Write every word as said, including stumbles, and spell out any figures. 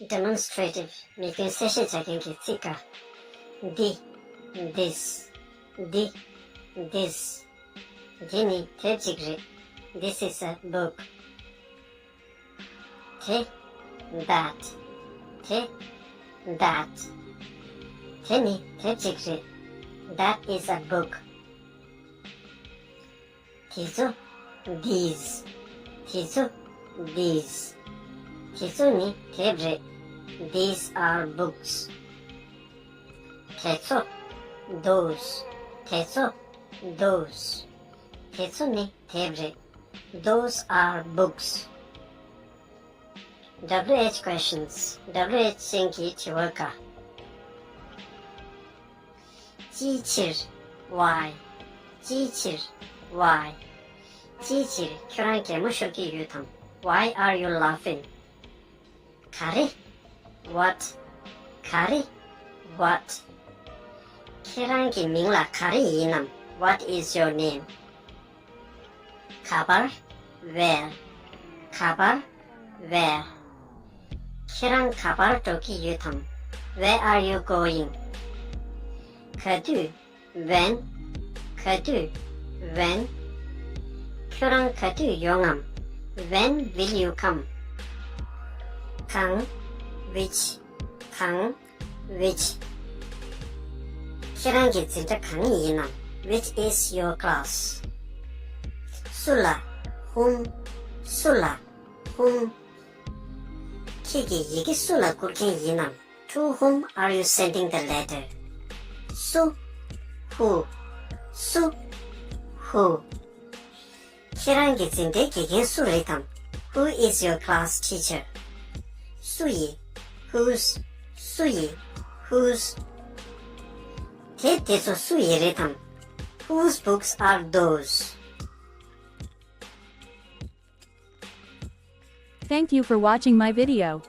Demonstrative མིང་དོན་གསལ་བཤད་བྱ་མཁན་གྱི་ཚིག་འགའ། འདི། This. འདི། This. འདི་ནི་དེབ་ཅིག་རེད། This is a book. དེ། That. དེ། That. དེ་ནི་དེབ་ཅིག་རེད། That is a book. དེ་ཚོ། These. དེ་ཚོ། These. དེ་ཚོ་ནི་དེབ་རེད། These are books. དེ་ཚོ། Those. དེ་ཚོ། Those. དེ་ཚོ་ནི་དེབ་རེད། Those are books. W H questions. W H ཅན་གྱི་དྲི་བ་འགའ། ཅིའི་ཕྱིར། Why. ཅིའི་ཕྱིར། Why. ཅིའི་ཕྱིར་ཁྱོད་རང་གད་མོ་ཤོར་གྱི་ཡོད་དམ། Why are you laughing? ག་རེ། What. ག་རེ། What. ཁྱེད་རང་གི་མིང་ལ་ག་རེ་ཡིན་ནམ། What is your name? ག་པར། Where. ག་པར། Where. ཁྱེད་རང་ག་པར་འགྲོ་གི་ཡོད་དམ། Where are you going? ག་དུས། When. ག་དུས། When. ཁྱོད་རང་ག་དུས་ཡོང་ངམ། When will you come? གང་། Which. གང་། Which. ཁྱེད་རང་གི་འཛིན་གྲྭ་གང་ཡིན་ནམ། Which is your class? སུ་ལ། Whom. སུ་ལ། Whom. ཁྱེད་ཀྱིས་ཡི་གེ་སུ་ལ་བསྐུར་མཁན་ཡིན་ནམ། To whom are you sending the letter? སུ། Who. སུ། Who. ཁྱེད་རང་གི་འཛིན་གྲྭའི་དགེ་རྒན་སུ་རེད་དམ། Who is your class teacher? སུ་ཡི། Whose. སུ་ཡི། Whose. དེབ་དེ་ཚོ་སུ་ཡི་རེད་དམ། Whose books are those? Thank you for watching my video.